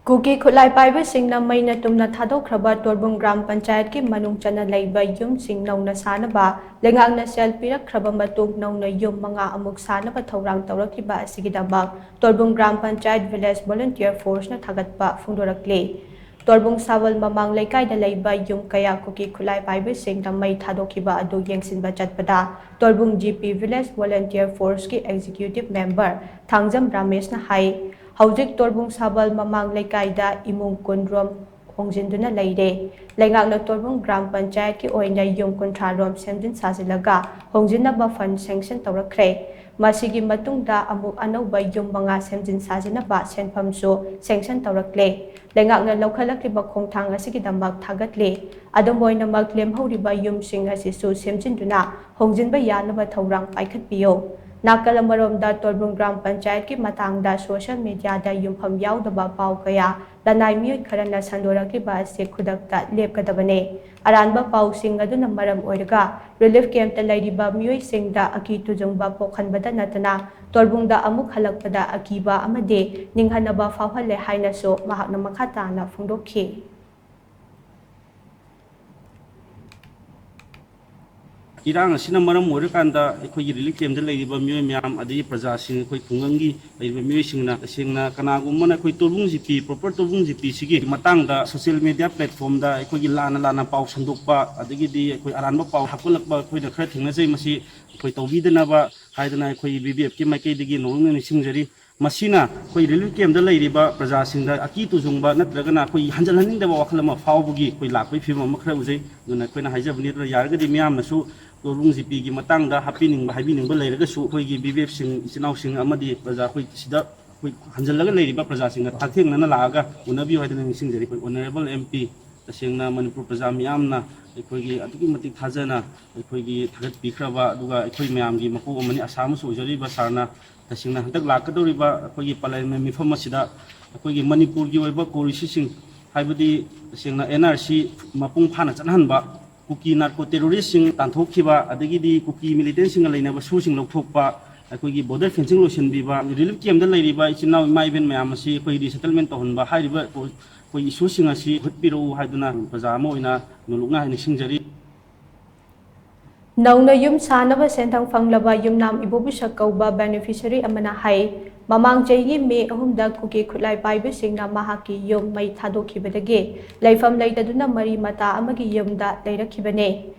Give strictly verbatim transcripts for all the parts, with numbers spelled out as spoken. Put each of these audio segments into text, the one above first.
ꯀꯨꯀꯤ ꯈꯨꯠꯂꯥꯏ ꯄꯥꯏꯕꯁꯤꯡꯅ ꯃꯩꯅ ꯇꯨꯝꯅ ꯊꯥꯗꯣꯛꯈ꯭ꯔꯕ ꯇꯣꯔꯕꯨꯡ ꯒ꯭ꯔꯥꯝ ꯄꯟꯆꯥꯌꯠꯀꯤ ꯃꯅꯨꯡ ꯆꯟꯅ ꯂꯩꯕ ꯌꯨꯝꯁꯤꯡ ꯅꯧꯅ ꯁꯥꯅꯕ ꯂꯩꯉꯥꯛꯅ ꯁꯦꯜ ꯄꯤꯔꯛꯈ꯭ꯔꯕ ꯃꯇꯨꯡ ꯅꯧꯅ ꯌꯨꯝ ꯃꯉꯥ ꯑꯃꯨꯛ ꯁꯥꯅꯕ ꯊꯧꯔꯥꯡ ꯇꯧꯔꯛꯂꯤꯕ ꯑꯁꯤꯒꯤꯗꯃꯛ ꯇꯣꯔꯕꯨꯡ ꯒ꯭ꯔꯥꯝ ꯄꯟꯆꯥꯌꯠ ꯚꯤꯂꯦꯖ ꯚꯣꯂꯨꯟꯇꯤꯌꯔ ꯐꯣꯔꯁꯅ ꯊꯥꯒꯠꯄ ꯐꯣꯡꯗꯣꯔꯛꯂꯤ꯫ ꯇꯣꯔꯕꯨꯡ ꯁꯥꯕꯜ ꯃꯃꯥꯡ ꯂꯩꯀꯥꯏꯗ ꯂꯩꯕ ꯌꯨꯝ ꯀꯌꯥ ꯀꯨꯀꯤ ꯈꯨꯠꯂꯥꯏ ꯄꯥꯏꯕꯁꯤꯡꯅ ꯃꯩ ꯊꯥꯗꯣꯛꯈꯤꯕ ꯑꯗꯨ ꯌꯦꯡꯁꯤꯟꯕ ꯆꯠꯄꯗ ꯇꯣꯔꯕꯨꯡ ꯖꯤ ꯄꯤ ꯚꯤꯂꯦꯖ ꯚꯣꯂꯨꯟꯇꯤꯌꯔ ꯐꯣꯔꯁꯀꯤ ꯑꯦꯛꯖꯤꯀ꯭ꯌꯨꯇꯤꯚ ꯃꯦꯝꯕꯔ ꯊꯥꯡꯖꯝ ꯔꯥꯃꯦꯁꯅ ꯍꯥꯏ, ꯍꯧꯖꯤꯛ ꯇꯣꯔꯕꯨꯡ ꯁꯥꯕꯜ ꯃꯃꯥꯡ ꯂꯩꯀꯥꯏꯗ ꯏꯃꯨꯡ ꯀꯨꯟ ꯔꯣꯝ ꯍꯣꯡꯖꯤꯟꯗꯨꯅ ꯂꯩꯔꯦ꯫ ꯂꯩꯉꯥꯛꯅ ꯇꯣꯔꯕꯨꯡ ꯒ꯭ꯔꯥꯝ ꯄꯟꯆꯥꯌꯠꯀꯤ ꯑꯣꯏꯅ ꯌꯨꯝ ꯀꯨꯟꯊ꯭ꯔꯥ ꯔꯣꯝ ꯁꯦꯝꯖꯤꯟ ꯁꯥꯖꯤꯜꯂꯒ ꯍꯣꯡꯖꯤꯟꯅꯕ ꯐꯟ ꯁꯦꯡꯁꯟ ꯇꯧꯔꯛꯈ꯭ꯔꯦ꯫ ꯃꯁꯤꯒꯤ ꯃꯇꯨꯡꯗ ꯑꯃꯨꯛ ꯑꯅꯧꯕ ꯌꯨꯝ ꯃꯉꯥ ꯁꯦꯝꯖꯤꯟ ꯁꯥꯖꯤꯟꯅꯕ ꯁꯦꯟꯐꯝꯁꯨ ꯁꯦꯡꯁꯟ ꯇꯧꯔꯛꯂꯦ꯫ ꯂꯩꯉꯥꯛꯅ ꯂꯧꯈꯠꯂꯛꯂꯤꯕ ꯈꯣꯡꯊꯥꯡ ꯑꯁꯤꯒꯤꯗꯃꯛ ꯊꯥꯒꯠꯂꯤ꯫ ꯑꯗꯨꯝ ꯑꯣꯏꯅꯃꯛ, ꯂꯦꯝꯍꯧꯔꯤꯕ ꯌꯨꯝꯁꯤꯡ ꯑꯁꯤꯁꯨ ꯁꯦꯝꯖꯤꯟꯗꯨꯅ ꯍꯣꯡꯖꯤꯟꯕ ꯌꯥꯅꯕ ꯊꯧꯔꯥꯡ ꯄꯥꯏꯈꯠꯄꯤꯌꯨ꯫ ꯅꯥꯀꯜ ꯑꯃꯔꯣꯝꯗ, ꯇꯣꯔꯕꯨꯡ ꯒ꯭ꯔꯥꯝ ꯄꯟꯆꯥꯌꯠꯀꯤ ꯃꯇꯥꯡꯗ ꯁꯣꯁꯤꯌꯦꯜ ꯃꯤꯗꯤꯌꯥꯗ ꯌꯨꯝꯐꯝ ꯌꯥꯎꯗꯕ ꯄꯥꯎ ꯀꯌꯥ ꯂꯅꯥꯏ ꯃꯤꯑꯣꯏ ꯈꯔꯅ ꯁꯟꯗꯣꯔꯛꯂꯤꯕ ꯑꯁꯤ ꯈꯨꯗꯛꯇ ꯂꯦꯞꯀꯗꯕꯅꯤ꯫ ꯑꯔꯥꯟꯕ ꯄꯥꯎꯁꯤꯡ ꯑꯗꯨꯅ ꯃꯔꯝ ꯑꯣꯏꯔꯒ ꯔꯤꯂꯤꯐ ꯀꯦꯝꯞꯇ ꯂꯩꯔꯤꯕ ꯃꯤꯑꯣꯏꯁꯤꯡꯗ ꯑꯀꯤ ꯇꯨꯖꯨꯡꯕ ꯄꯣꯛꯍꯟꯕꯗ ꯅꯠꯇꯅ, ꯇꯣꯔꯕꯨꯡꯗ ꯑꯃꯨꯛ ꯍꯜꯂꯛꯄꯗ ꯑꯀꯤꯕ ꯑꯃꯗꯤ ꯅꯤꯡꯍꯟꯅꯕ ꯐꯥꯎꯍꯜꯂꯦ ꯍꯥꯏꯅꯁꯨ ꯃꯍꯥꯛꯅ ꯃꯈꯥ ꯇꯥꯅ ꯐꯣꯡꯗꯣꯛꯈꯤ꯫ ꯏꯔꯥꯡ ꯑꯁꯤꯅ ꯃꯔꯝ ꯑꯣꯏꯔꯀꯥꯟꯗ ꯑꯩꯈꯣꯏꯒꯤ ꯔꯤꯂꯤꯐ ꯀꯦꯝꯞꯇ ꯂꯩꯔꯤꯕ ꯃꯤꯑꯣꯏ ꯃꯌꯥꯝ, ꯑꯗꯒꯤ ꯄ꯭ꯔꯖꯥꯁꯤꯡ, ꯑꯩꯈꯣꯏ ꯈꯨꯡꯒꯪꯒꯤ ꯂꯩꯔꯤꯕ ꯃꯤꯑꯣꯏꯁꯤꯡꯅ ꯇꯁꯦꯡꯅ ꯀꯅꯥꯒꯨꯝꯕꯅ ꯑꯩꯈꯣꯏ ꯇꯣꯔꯕꯨꯡ ꯖꯤ ꯄꯤ, ꯄ꯭ꯔꯣꯄꯔ ꯇꯣꯔꯕꯨꯡ ꯖꯤ ꯄꯤꯁꯤꯒꯤ ꯃꯇꯥꯡꯗ ꯁꯣꯁꯤꯌꯦꯜ ꯃꯤꯗꯤꯌꯥ ꯄ꯭ꯂꯦꯠꯐꯣꯝꯗ ꯑꯩꯈꯣꯏꯒꯤ ꯂꯥꯟꯅ ꯂꯥꯟꯅ ꯄꯥꯎ ꯁꯟꯗꯣꯛꯄ, ꯑꯗꯒꯤꯗꯤ ꯑꯩꯈꯣꯏ ꯑꯔꯥꯟꯕ ꯄꯥꯎ ꯍꯥꯞꯀꯠꯂꯛꯄ ꯑꯩꯈꯣꯏꯅ ꯈꯔ ꯊꯦꯡꯅꯖꯩ꯫ ꯃꯁꯤ ꯑꯩꯈꯣꯏ ꯇꯧꯕꯤꯗꯅꯕ ꯍꯥꯏꯗꯅ ꯑꯩꯈꯣꯏ ꯕꯤ ꯕꯤ ꯑꯦꯐꯀꯤ ꯃꯥꯏꯀꯩꯗꯒꯤ ꯅꯧꯅ ꯅꯤꯡꯁꯤꯡꯖꯔꯤ꯫ ꯃꯁꯤꯅ ꯑꯩꯈꯣꯏ ꯔꯤꯂꯤꯐ ꯀꯦꯝꯞꯇ ꯂꯩꯔꯤꯕ ꯄ꯭ꯔꯖꯥꯁꯤꯡꯗ ꯑꯀꯤ ꯇꯨꯖꯨꯡꯕ ꯅꯠꯇ꯭ꯔꯒꯅ ꯑꯩꯈꯣꯏ ꯍꯟꯖꯤꯜꯍꯟꯅꯤꯡꯗꯕ ꯋꯥꯈꯜ ꯑꯃ ꯐꯥꯎꯕꯒꯤ ꯑꯩꯈꯣꯏ ꯂꯥꯛꯄꯒꯤ ꯐꯤꯕꯝ ꯑꯃ ꯈꯔ ꯎꯖꯩ꯫ ꯑꯗꯨꯅ ꯑꯩꯈꯣꯏꯅ ꯍꯥꯏꯖꯕꯅꯤ, ꯑꯗꯨꯅ ꯌꯥꯔꯒꯗꯤ ꯃꯤꯌꯥꯝꯅꯁꯨ ꯇꯣꯔꯕꯨꯡ ꯖꯤ ꯄꯤꯒꯤ ꯃꯇꯥꯡꯗ ꯍꯥꯞꯄꯤꯅꯤꯡꯕ, ꯍꯥꯏꯕꯤꯅꯤꯡꯕ ꯂꯩꯔꯒꯁꯨ ꯑꯩꯈꯣꯏꯒꯤ ꯕꯤ ꯕꯤ ꯑꯦꯐꯁꯤꯡ, ꯏꯆꯤꯜ ꯏꯅꯥꯎꯁꯤꯡ ꯑꯃꯗꯤ ꯄ꯭ꯔꯖꯥ ꯑꯩꯈꯣꯏ ꯁꯤꯗ ꯑꯩꯈꯣꯏ ꯍꯟꯖꯤꯜꯂꯒ ꯂꯩꯔꯤꯕ ꯄ꯭ꯔꯖꯥꯁꯤꯡꯒ ꯍꯛꯊꯦꯡꯅꯅ ꯂꯥꯛꯑꯒ ꯎꯅꯕꯤꯌꯨ ꯍꯥꯏꯗꯅ ꯅꯤꯡꯁꯤꯡꯖꯔꯤ꯫ ꯑꯩꯈꯣꯏ ꯑꯣꯅꯔꯦꯕꯜ ꯑꯦꯝ ꯄꯤ, ꯇꯁꯦꯡꯅ ꯃꯅꯤꯄꯨꯔ ꯄ꯭ꯔꯖꯥ ꯃꯤꯌꯥꯝꯅ ꯑꯩꯈꯣꯏꯒꯤ ꯑꯗꯨꯛꯀꯤ ꯃꯇꯤꯛ ꯊꯥꯖꯅ ꯑꯩꯈꯣꯏꯒꯤ ꯊꯥꯒꯠꯄꯤꯈ꯭ꯔꯕ, ꯑꯗꯨꯒ ꯑꯩꯈꯣꯏ ꯃꯌꯥꯝꯒꯤ ꯃꯀꯣꯛ ꯑꯃꯅꯤ, ꯑꯁꯥ ꯑꯃꯁꯨ ꯑꯣꯏꯖꯔꯤꯕ ꯁꯥꯔꯅ꯫ ꯇꯁꯦꯡꯅ ꯍꯟꯗꯛ ꯂꯥꯛꯀꯗꯧꯔꯤꯕ ꯑꯩꯈꯣꯏꯒꯤ ꯄꯥꯂꯦꯟꯃꯩ ꯃꯤꯐꯝ ꯑꯁꯤꯗ ꯑꯩꯈꯣꯏꯒꯤ ꯃꯅꯤꯄꯨꯔꯒꯤ ꯑꯣꯏꯕ ꯀꯣꯔꯤꯁꯤꯁꯤꯡ, ꯍꯥꯏꯕꯗꯤ ꯇꯁꯦꯡꯅ ꯑꯦꯟ ꯑꯥꯔ ꯁꯤ ꯃꯄꯨꯡ ꯐꯥꯅ ꯆꯠꯍꯟꯕ, ꯀꯨꯀꯤ ꯅꯥꯔꯀꯣ ꯇꯦꯔꯣꯔꯤꯁꯁꯤꯡ ꯇꯥꯟꯊꯣꯛꯈꯤꯕ, ꯑꯗꯒꯤꯗꯤ ꯀꯨꯀꯤ ꯃꯤꯂꯤꯇꯦꯟꯁꯤꯡꯒ ꯂꯩꯅꯕ ꯁꯨꯁꯤꯡ ꯂꯧꯊꯣꯛꯄ, ꯑꯩꯈꯣꯏꯒꯤ border fencing ꯂꯣꯏꯁꯤꯟꯕꯤꯕ, relief camp ꯇ ꯂꯩꯔꯤꯕ ꯏꯆꯤꯟ ꯏꯅꯥꯎ ꯏꯃꯥ ꯏꯕꯦꯟ ꯃꯌꯥꯝ ꯑꯁꯤ ꯑꯩꯈꯣꯏ resettlement ꯇꯧꯍꯟꯕ, ꯍꯥꯏꯔꯤꯕ ꯑꯩꯈꯣꯏ issue ꯁꯤꯡ ꯑꯁꯤ ꯍꯨꯠꯄꯤꯔꯛꯎ ꯍꯥꯏꯗꯨꯅ ꯄ꯭ꯔꯖꯥ ꯑꯃ ꯑꯣꯏꯅ ꯅꯣꯂꯨꯛꯅ ꯍꯥꯏꯅ ꯅꯤꯡꯁꯤꯡꯖꯔꯤ꯫ ꯅꯧꯅ ꯌꯨꯝ ꯁꯥꯅꯕ ꯁꯦꯟꯊꯪ ꯐꯪꯂꯕ ꯌꯨꯝꯅꯥꯝ ꯏꯕꯣꯕꯤꯁꯛ ꯀꯧꯕ beneficiary ꯑꯃꯅ ꯍꯥꯏ, ꯃꯃꯥꯡ ꯆꯍꯤꯒꯤ ꯃꯦ ꯑꯍꯨꯝꯗ ꯀꯨꯀꯤ ꯈꯨꯠꯂꯥꯏ ꯄꯥꯏꯕꯁꯤꯡꯅ ꯃꯍꯥꯛꯀꯤ ꯌꯨꯝ ꯃꯩ ꯊꯥꯗꯣꯛꯈꯤꯕꯗꯒꯤ ꯂꯩꯐꯝ ꯂꯩꯇꯗꯨꯅ ꯃꯔꯤ ꯃꯇꯥ ꯑꯃꯒꯤ ꯌꯨꯝꯗ ꯂꯩꯔꯛꯈꯤꯕꯅꯤ꯫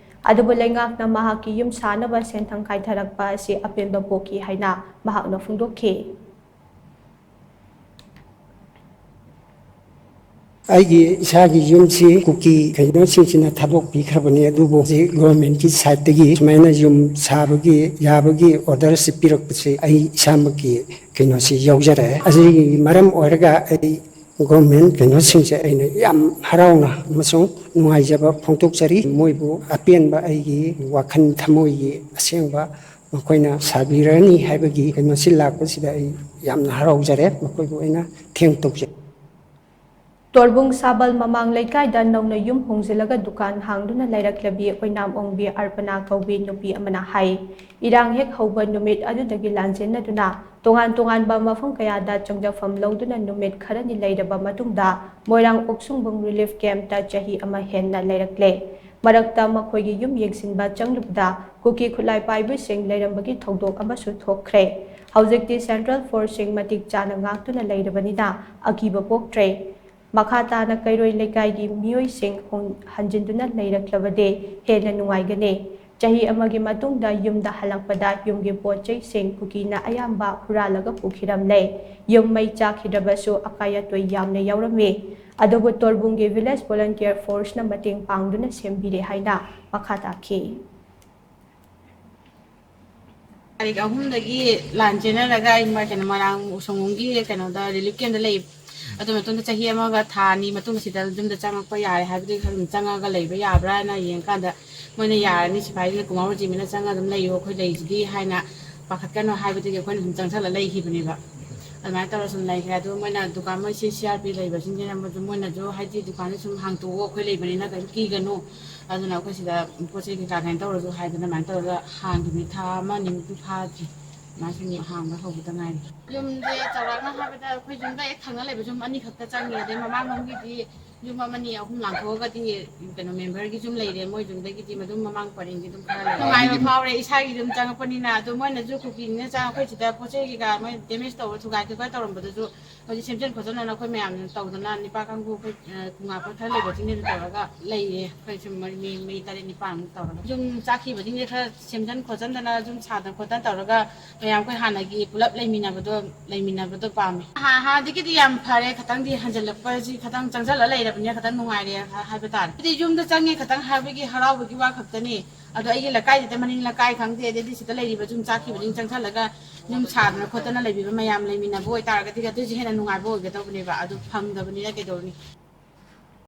ꯑꯗꯨꯕꯨ ꯂꯩꯉꯥꯛꯅ ꯃꯍꯥꯛꯀꯤ ꯌꯨꯝ ꯁꯥꯅꯕ ꯁꯦꯟꯊꯪ ꯀꯥꯏꯊꯔꯛꯄ ꯑꯁꯤ ꯑꯄꯦꯟꯕ ꯄꯣꯛꯈꯤ ꯍꯥꯏꯅ ꯃꯍꯥꯛꯅ ꯐꯣꯡꯗꯣꯛꯈꯤ꯫ ꯑꯩꯒꯤ ꯏꯁꯥꯒꯤ ꯌꯨꯝꯁꯤ ꯀꯨꯀꯤ ꯀꯩꯅꯣꯁꯤꯡꯁꯤꯅ ꯊꯥꯗꯣꯛꯄꯤꯈ꯭ꯔꯕꯅꯤ, ꯑꯗꯨꯕꯨ ꯍꯧꯖꯤꯛ government ꯀꯤ side ꯇꯒꯤ ꯁꯨꯃꯥꯏꯅ ꯌꯨꯝ ꯁꯥꯕꯒꯤ ꯌꯥꯕꯒꯤ order ꯁꯤ ꯄꯤꯔꯛꯄꯁꯤ ꯑꯩ ꯏꯁꯥꯃꯛꯀꯤ ꯀꯩꯅꯣꯁꯤ ꯌꯥꯎꯖꯔꯦ꯫ ꯑꯁꯤꯒꯤ ꯃꯔꯝ ꯑꯣꯏꯔꯒ ꯑꯩ government ꯀꯩꯅꯣꯁꯤꯡꯁꯦ ꯑꯩꯅ ꯌꯥꯝ ꯍꯔꯥꯎꯅ ꯑꯃꯁꯨꯡ ꯅꯨꯡꯉꯥꯏꯖꯕ ꯐꯣꯡꯗꯣꯛꯆꯔꯤ꯫ ꯃꯣꯏꯕꯨ ꯑꯄꯦꯟꯕ ꯑꯩꯒꯤ ꯋꯥꯈꯜ ꯊꯃꯣꯏꯒꯤ ꯑꯁꯦꯡꯕ ꯃꯈꯣꯏꯅ ꯁꯥꯕꯤꯔꯅꯤ ꯍꯥꯏꯕꯒꯤ ꯀꯩꯅꯣꯁꯤ ꯂꯥꯛꯄꯁꯤꯗ ꯑꯩ ꯌꯥꯝꯅ ꯍꯔꯥꯎꯖꯔꯦ꯫ ꯃꯈꯣꯏꯕꯨ ꯑꯩꯅ thank ꯇꯧꯖꯩ꯫ ꯇꯣꯔꯕꯨꯡ ꯁꯥꯕꯜ ꯃꯃꯥꯡ ꯂꯩꯀꯥꯏꯗ ꯅꯧꯅ ꯌꯨꯝ ꯍꯣꯡꯖꯤꯜꯂꯒ ꯗꯨꯀꯥꯟ ꯍꯥꯡꯗꯨꯅ ꯂꯩꯔꯛꯂꯕꯤ ꯑꯣꯏꯅꯥꯝ ꯑꯣꯡꯕꯤ ꯑꯔꯄꯅꯥ ꯀꯧꯕꯤ ꯅꯨꯄꯤ ꯑꯃꯅ ꯍꯥꯏ, ꯏꯔꯥꯡ ꯍꯦꯛ ꯍꯧꯕ ꯅꯨꯃꯤꯠ ꯑꯗꯨꯗꯒꯤ ꯂꯥꯟꯖꯦꯟꯅꯗꯨꯅ ꯇꯣꯉꯥꯟ ꯇꯣꯉꯥꯟꯕ ꯃꯐꯝ ꯀꯌꯥꯗ ꯆꯪꯖꯐꯝ ꯂꯧꯗꯨꯅ ꯅꯨꯃꯤꯠ ꯈꯔꯅꯤ ꯂꯩꯔꯕ ꯃꯇꯨꯡꯗ ꯃꯣꯏꯔꯥꯡ ꯑꯣꯛꯁꯨꯡꯕꯨꯡ relief camp ꯇ ꯆꯍꯤ ꯑꯃ ꯍꯦꯟꯅ ꯂꯩꯔꯛꯂꯦ꯫ ꯃꯔꯛꯇ ꯃꯈꯣꯏꯒꯤ ꯌꯨꯝ ꯌꯦꯡꯁꯤꯟꯕ ꯆꯪꯂꯨꯕꯗ ꯀꯨꯀꯤ ꯈꯨꯠꯂꯥꯏ ꯄꯥꯏꯕꯁꯤꯡ ꯂꯩꯔꯝꯕꯒꯤ ꯊꯧꯗꯣꯛ ꯑꯃꯁꯨ ꯊꯣꯛꯈ꯭ꯔꯦ꯫ ꯍꯧꯖꯤꯛꯇꯤ central force ꯁꯤꯡ ꯃꯇꯤꯛ ꯆꯥꯅ ꯉꯥꯛꯇꯨꯅ ꯂꯩꯔꯕꯅꯤꯅ ꯑꯀꯤꯕ ꯄꯣꯛꯇ꯭ꯔꯦ꯫ ꯃꯈꯥ ꯇꯥꯅ ꯀꯩꯔꯣꯏ ꯂꯩꯀꯥꯏꯒꯤ ꯃꯤꯑꯣꯏꯁꯤꯡ ꯍꯣꯡ-, ꯍꯟꯖꯤꯟꯗꯨꯅ ꯂꯩꯔꯛꯂꯕꯗꯤ ꯍꯦꯟꯅ ꯅꯨꯡꯉꯥꯏꯒꯅꯤ꯫ ꯆꯍꯤ ꯑꯃꯒꯤ ꯃꯇꯨꯡꯗ ꯌꯨꯝꯗ ꯍꯜꯂꯛꯄꯗ ꯌꯨꯝꯒꯤ ꯄꯣꯠ ꯆꯩꯁꯤꯡ ꯀꯨꯀꯤꯅ ꯑꯌꯥꯝꯕ ꯍꯨꯔꯥꯜꯂꯒ ꯄꯨꯈꯤꯔꯝꯂꯦ꯫ ꯌꯨꯝ ꯃꯩ ꯆꯥꯛꯈꯤꯗ꯭ꯔꯕꯁꯨ ꯑꯀꯥꯏ ꯑꯇꯣꯏ ꯌꯥꯝꯅ ꯌꯥꯎꯔꯝꯃꯤ꯫ ꯑꯗꯨꯕꯨ ꯇꯣꯔꯕꯨꯡꯒꯤ village volunteer force ꯅ ꯃꯇꯦꯡ ꯄꯥꯡꯗꯨꯅ ꯁꯦꯝꯕꯤꯔꯦ ꯍꯥꯏꯅ ꯃꯈꯥ ꯇꯥꯈꯤ꯫ ꯇꯥꯔꯤꯛ ꯑꯍꯨꯝꯗꯒꯤ ꯂꯥꯟ ꯆꯦꯟꯅꯔꯒ ꯑꯩ ꯃ-, ꯀꯩꯅꯣ, ꯃꯣꯏꯔꯥꯡ ꯁꯪꯒꯣꯝꯒꯤ ꯀꯩꯅꯣꯗ relief camp ꯇ ꯂꯩ꯫ ꯑꯗꯨ ꯃꯇꯨꯡꯗ ꯆꯍꯤ ꯑꯃꯒ ꯊꯥ ꯑꯅꯤ ꯃꯇꯨꯡꯗ ꯁꯤꯗ ꯌꯨꯝꯗ ꯆꯪꯉꯛꯄ ꯌꯥꯔꯦ ꯍꯥꯏꯕꯗꯨꯒꯤ ꯑꯗꯨꯝ ꯆꯪꯉꯒ ꯂꯩꯕ ꯌꯥꯕ꯭ꯔꯥꯅ ꯌꯦꯡꯀꯥꯟꯗ ꯃꯣꯏꯅ ꯌꯥꯔꯅꯤ, ꯁꯤꯐꯥꯏꯁꯤꯅ ꯀꯨꯃꯥꯔ ꯖꯤꯃꯤꯅ ꯆꯪꯉꯒ ꯑꯗꯨꯝ ꯂꯩꯌꯣ, ꯑꯩꯈꯣꯏ ꯂꯩꯁꯤꯗꯤ ꯍꯥꯏꯅ ꯄꯥꯈꯠꯀꯅꯣ ꯍꯥꯏꯕꯗꯒꯤ ꯑꯩꯈꯣꯏꯅ ꯁꯨꯝ ꯆꯪꯁꯜꯂ ꯂꯩꯈꯤꯕꯅꯦꯕ꯫ ꯑꯗꯨꯃꯥꯏꯅ ꯇꯧꯔ ꯁꯨꯝ ꯂꯩꯈ꯭ꯔꯦ꯫ ꯑꯗꯨ ꯃꯣꯏꯅ ꯗꯨꯀꯥꯟ, ꯃꯣꯏ ꯁꯤ C R P ꯂꯩꯕꯁꯤꯡꯁꯤꯅ ꯃꯣꯏꯁꯨ, ꯃꯣꯏꯅꯁꯨ ꯍꯥꯏꯗꯤ ꯗꯨꯀꯥꯟꯁꯦ ꯁꯨꯝ ꯍꯥꯡꯇꯣꯛꯑꯣ, ꯑꯩꯈꯣꯏ ꯂꯩꯕꯅꯤꯅ ꯀꯔꯤꯝ ꯀꯤꯒꯅꯨ, ꯑꯗꯨꯅ ꯑꯩꯈꯣꯏ ꯁꯤꯗ ꯄꯣꯠ ꯆꯩ ꯀꯩꯀꯥ ꯀꯩꯅꯣ ꯇꯧꯔꯁꯨ ꯍꯥꯏꯗꯅ ꯑꯗꯨꯃꯥꯏꯅ ꯇꯧꯔꯒ ꯍꯥꯡꯈꯤꯕꯅꯤ꯫ ꯊꯥ ꯑꯃ ꯑꯅꯤꯃꯨꯛꯇꯤ ꯐꯥꯗ꯭ꯔꯤ꯫ ꯃꯥꯁꯨ ꯍꯥꯡꯕ ꯍꯧꯕꯗ ꯉꯥꯏꯔꯤ꯫ ꯌꯨꯝꯁꯦ ꯆꯥꯎꯔꯥꯛꯅ ꯍꯥꯏꯕꯗ ꯑꯩꯈꯣꯏ ꯌꯨꯝꯗ ꯍꯦꯛ ꯊꯪꯅ ꯂꯩꯕ ꯌꯨꯝ ꯑꯅꯤꯈꯛꯇ ꯆꯪꯉꯦ, ꯑꯗꯩ ꯃꯃꯥꯡꯂꯣꯝꯒꯤꯗꯤ ꯌꯨꯝ ꯑꯃꯅꯤ ꯑꯍꯨꯝ ꯂꯥꯟꯊꯣꯛꯑꯒꯗꯤ ꯀꯩꯅꯣ ꯃꯦꯝꯕꯔꯒꯤ ꯌꯨꯝ ꯂꯩꯔꯦ, ꯃꯣꯏ ꯌꯨꯝꯗꯒꯤꯗꯤ ꯃꯗꯨꯝ ꯃꯃꯥꯡ ꯄꯔꯦꯡꯒꯤ ꯑꯗꯨꯝ ꯈꯔ ꯂꯩ꯫ ꯅꯨꯡꯉꯥꯏꯕ ꯐꯥꯎꯔꯦ, ꯏꯁꯥꯒꯤ ꯌꯨꯝ ꯆꯪꯉꯛꯄꯅꯤꯅ꯫ ꯑꯗꯣ ꯃꯣꯏꯅꯁꯨ ꯀꯨꯀꯤꯅꯤꯅ ꯆꯪꯉꯛꯄ, ꯑꯩꯈꯣꯏ ꯁꯤꯗ ꯄꯣꯠ ꯆꯩ ꯀꯩꯀꯥ ꯃꯣꯏ ꯗꯦꯃꯦꯖ ꯇꯧꯕ, ꯊꯨꯒꯥꯏ ꯈꯣꯠꯀꯥꯏ ꯇꯧꯔꯝꯕꯗꯨꯁꯨ ꯍꯧꯖꯤꯛ ꯁꯦꯝꯖꯤꯟ ꯈꯣꯠꯆꯤꯟꯗꯅ ꯑꯩꯈꯣꯏ ꯃꯌꯥꯝꯅ ꯇꯧꯗꯅ, ꯅꯤꯄꯥ ꯀꯥꯡꯕꯨ ꯑꯩꯈꯣꯏ, ꯑ, ꯈꯨꯟꯉꯥꯛꯄ ꯈꯔ ꯂꯩꯕꯁꯤꯡꯅ ꯇꯧꯔꯒ ꯂꯩꯌꯦ꯫ ꯑꯩꯈꯣꯏ ꯁꯨꯝ ꯃꯤ, ꯃꯤ, ꯃꯤ ꯇꯔꯦꯠ ꯅꯤꯄꯥꯟꯃꯨꯛ ꯇꯧꯔꯒ ꯌꯨꯝ ꯆꯥꯈꯤꯕꯁꯤꯡꯁꯦ ꯈꯔ ꯁꯦꯝꯖꯤꯟ ꯈꯣꯠꯆꯤꯟꯗꯅ, ꯌꯨꯝ ꯁꯥꯗꯅ ꯈꯣꯠꯇꯅ ꯇꯧꯔꯒ ꯃꯌꯥꯝ ꯑꯩꯈꯣꯏ ꯍꯥꯟꯅꯒꯤ ꯄꯨꯂꯞ ꯂꯩꯃꯤꯟꯅꯕꯗꯣ, ꯂꯩꯃꯤꯟꯅꯕꯗꯣ ꯄꯥꯝꯃꯦ꯫ ꯍꯥ-, ꯍꯥꯟꯅꯗꯒꯤꯗꯤ ꯌꯥꯝ ꯐꯔꯦ, ꯈꯇꯪꯗꯤ ꯍꯟꯖꯤꯜꯂꯛꯄꯁꯤ ꯈꯇꯪ ꯆꯪꯁꯤꯜꯂ ꯂꯩꯔꯕꯅꯤꯅ ꯈꯇꯪ ꯅꯨꯡꯉꯥꯏꯔꯦ ꯍꯥ-, ꯍꯥꯏꯕ ꯇꯥꯔꯦ꯫ ꯍꯥꯏꯗꯤ ꯌꯨꯝꯗ ꯆꯪꯉꯦ ꯈꯇꯪ ꯍꯥꯏꯕꯒꯤ ꯍꯔꯥꯎꯕꯒꯤ ꯋꯥ ꯈꯛꯇꯅꯤ꯫ ꯑꯗꯣ ꯑꯩꯒꯤ ꯂꯩꯀꯥꯏꯗꯨꯗ ꯃꯅꯤꯡ ꯂꯩꯀꯥꯏ ꯈꯪꯗꯦ, ꯑꯗꯩꯗꯤ ꯁꯤꯗ ꯂꯩꯔꯤꯕ ꯌꯨꯝ ꯆꯥꯈꯤꯕꯁꯤꯡ ꯆꯪꯁꯤꯜꯂꯒ ꯌꯨꯝ ꯁꯥꯗꯅ ꯈꯣꯠꯇꯅ ꯂꯩꯕꯤꯕ ꯃꯌꯥꯝ ꯂꯩꯃꯤꯟꯅꯕ ꯑꯣꯏꯇꯥꯔꯒꯗꯤ ꯑꯗꯨꯁꯨ ꯍꯦꯟꯅ ꯅꯨꯡꯉꯥꯏꯕ ꯑꯣꯏꯒꯗꯧꯕꯅꯦꯕ꯫ ꯑꯗꯨ ꯐꯪꯗꯕꯅꯤꯅ ꯀꯩꯗꯧꯔꯨꯅꯤ?